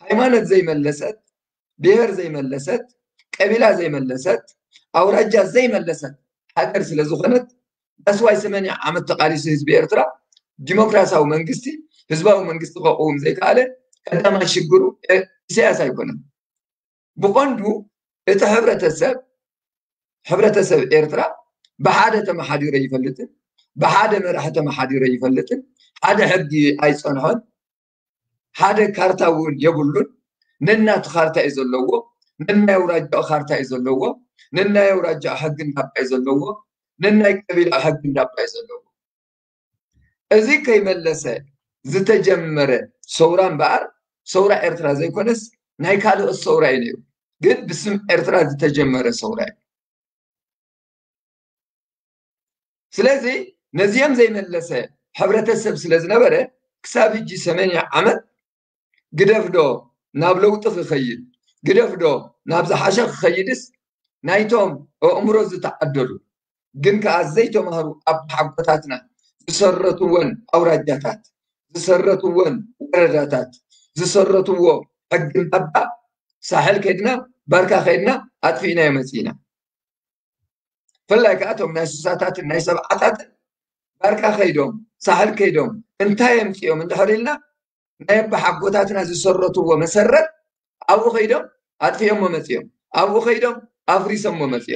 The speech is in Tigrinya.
ሃይማኖት ዘይመለሰት፣ ብሔር ዘይመለሰት፣ ቀቢላ ዘይመለሰት፣ ኣውራጃ ዘይመለሰት ሃገር ስለ ዝኾነት፣ that's why ሰማንያ ዓመት ተቓሊሱ ህዝቢ ኤርትራ ዲሞክራሲያዊ መንግስቲ፣ ህዝባዊ መንግስቲ ከቕውም ዘይከኣለ ቀዳማይ ሽግሩ ኢሳያስ ኣይኮነን። ብቐንዱ እቲ ሕብረተሰብ ሕብረተሰብ ኤርትራ ብሓደ ተመሓዲሩ ይፈልጥን ብሓደ መራሒ ተመሓዲሩ ይፈልጥን ሓደ ሕጊ ኣይጸንሖን ሓደ ካርታ እውን የብሉን። ነናቱ ካርታ እዩ ዘለዎ። ነናይ ኣውራጃኡ ካርታ እዩ ዘለዎ። ነናይ ኣውራጃኡ ሕጊ እንዳባ እዩ ዘለዎ። ነናይ ቀቢላኡ ሕጊ እንዳባ እዩ ዘለዎ። እዚ ከይመለሰ ዝተጀመረ ሰውራ እምበኣር ሰውራ ኤርትራ ዘይኮነስ ናይ ካልኦት ሰውራ እዩ ነይሩ። ግን ብስም ኤርትራ ዝተጀመረ ሰውራ እዩ። ስለዚ ነዚኦም ዘይመለሰ ሕብረተሰብ ስለ ዝነበረ ክሳብ ሕጂ ሰመንያ ዓመት ግደፍ ዶ ናብ ለውጢ ክኸይድ ግደፍ ዶ ናብ ዝሓሸ ክኸይድስ ናይቶም ኣእምሮ ዝተዓደሉ ግን ከኣ ዘይተማህሩ ኣቦሓጎታትና ዝሰረትወን ኣውራጃታት ዝሰረትወን ወረዳታት ዝሰረትዎ ሕጊ እንዳባ ሳሕል ከድና ባርካ ከድና ኣጥፊእናዮ መጺእና። ብፍላይ ከዓ እቶም ናይ ስሳታትን ናይ ሰብዓታትን ባርካ ከይዶም ሳሕል ከይዶም እንታይ የምፅኦም እንድሕር ኢልና ናይ ኣቦሓጎታትና ዝሰረትዎ መሰረት ኣብኡ ከይዶም ኣጥፊኦሞ መፂኦም ኣብኡ ከይዶም ኣፍሪሶሞ መፂኦም።